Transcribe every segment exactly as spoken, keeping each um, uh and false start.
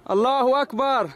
Allahu Ekber!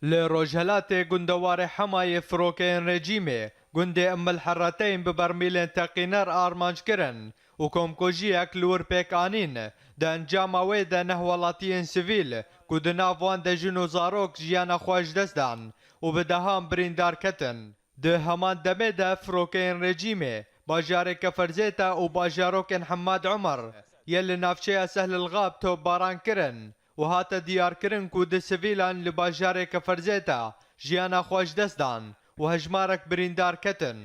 Li Rojhelatê gundewarê Hemayê firokeyên rejîmê gundê Emmil Herreteyn bi bermîlên teqîner armanc kirin û komkujiyek li wir pêk anîn. Di encama wê de neh welatiyên sivîl ku di nav wan de jin û zarok jiyana xwe ji dest dan û bi dehan birîndar ketin. Di heman demê de firokeyên rejîmê bajarê Keferzêta û bajarokên Hemad Omer yên li navçeya Sehlil Gab topbaran kirin û hate diyarkirin ku du sivîlan li bajarê Keferzêta jiyana xwe ji dest dan û hejmarek birîndar ketin.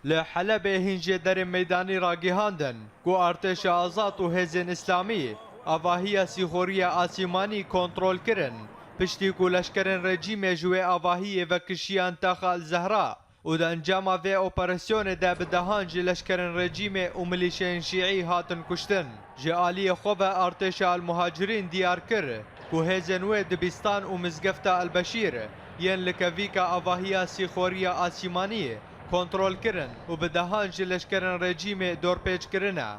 Li Helebê hîn jêderên meydanî ragihandin ku artêşa azad û hêzên îslamî avahiya sîxoriya asîmanî kontrol kirin, piştî ku leşkerên rejîmê ji wê avahiyê vekişiyan taxa El Zehra û di encama vê operasyonê de bi dehan ji leşkerên rejîmê û milîşeyên şîî hatin kuştin. Ji aliyê xwe ve artêşa El Muhacirîn diyar kir ku hêzên wê dibistan û mizgefta El Beşîr yên li kevîka avahiya sîxoriya asîmanî kontrol kirin û bi dehan ji leşkerên rejîmê dorpêç kirine.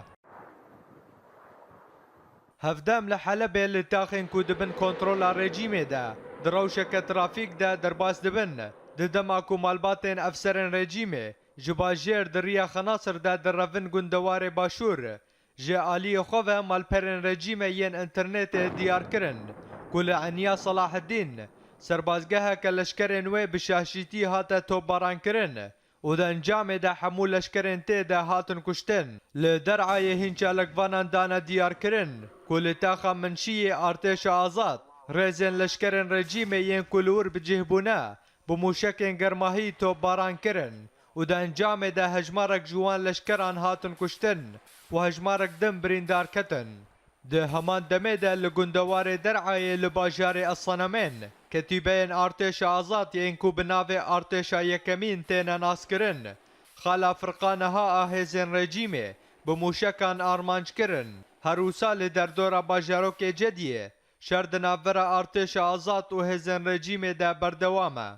Hevdem li Helebê li taxên ku di bin kontrola rejîmê de di rewşeke trafîk de derbas dibin, di dema ku malbatên efserên rejîmê ji bajêr di riya Xenasir de direvin gundewarê başûr, ji aliyê xwe ve malperên rejîmê yên înternetê diyar kirin ku li Enya Selaheddîn serbazgeheke leşkerên wê bi şaşîtî hate topbarankirin û di encamê de hemû leşkerên tê de hatin kuştin. Li Derayê hîn çalakvanan dane diyarkirin ku li taxa Minşiyê artêşa azad rêzên leşkerên rejîmê yên ku li wir bi cih bûne, bi mûşekên germahî topbaran kirin û di encamê de hejmarek ji wan leşkeran hatin kuştin û hejmarek din birîndar ketin. Di heman demê de li gundewarê Derayê li bajarê Esenemên, ketîbeyên artêşa azad yên ku bi navê artêşa yekemîn têne naskirin, xala Firqaneha a hêzên rejîmê bi mûşekan armanc kirin. Her wisa li derdora bajarokê Cediyê şer di navbera artêşa azad û hêzên rejîmê de berdewam e.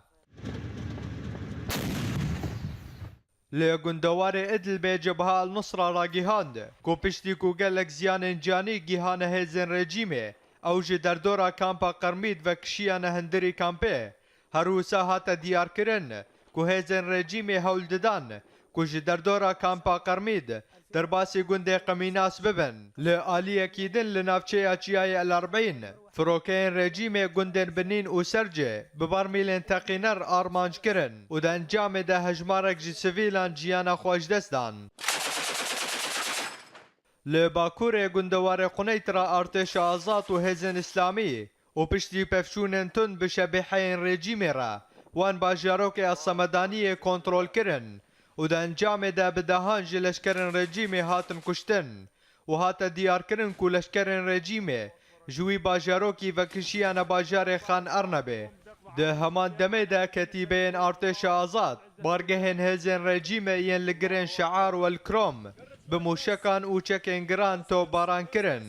Li gundewarê Idlibê Cebha El Nusra ragihand ku piştî ku gelek ziyanên canî gihane hêzên rejîmê, ew ji derdora kampa Qermîd ve kişiyane hundirî kampê. Her wisa hate diyarkirin ku hêzên rejîmê hewl didan ku ji derdora kampa Qermîd derbasî gundê Qemînas bibin. Li aliyekî din li navçeya Çiyayê El Erbîn, firokeyên rejîmê gundên Binîn û Sercê bi barmîlên teqîner armanc kirin û di encamê de hejmarek ji sivîlan jiyana xwe ji dest dan. Li Bakurê gundewarê Quneyt re artêşa azad û hêzên îslamî û piştî pevçûnên tund bi şebîheyên rejîmê re wan bajarokê a Semedaniyê kontrol kirin û di encamê de bi dehan ji leşkerên rejîmê hatin kuştin û hate diyarkirin ku leşkerên rejîmê ji wî bajarokî vekişiyane bajarê Xan Ernebê. Di heman demê de ketîbeyên artêşa azad bargehên hêzên rejîmê yên li girên Şear û El Krom bi mûşekan û çekên giran topbaran kirin.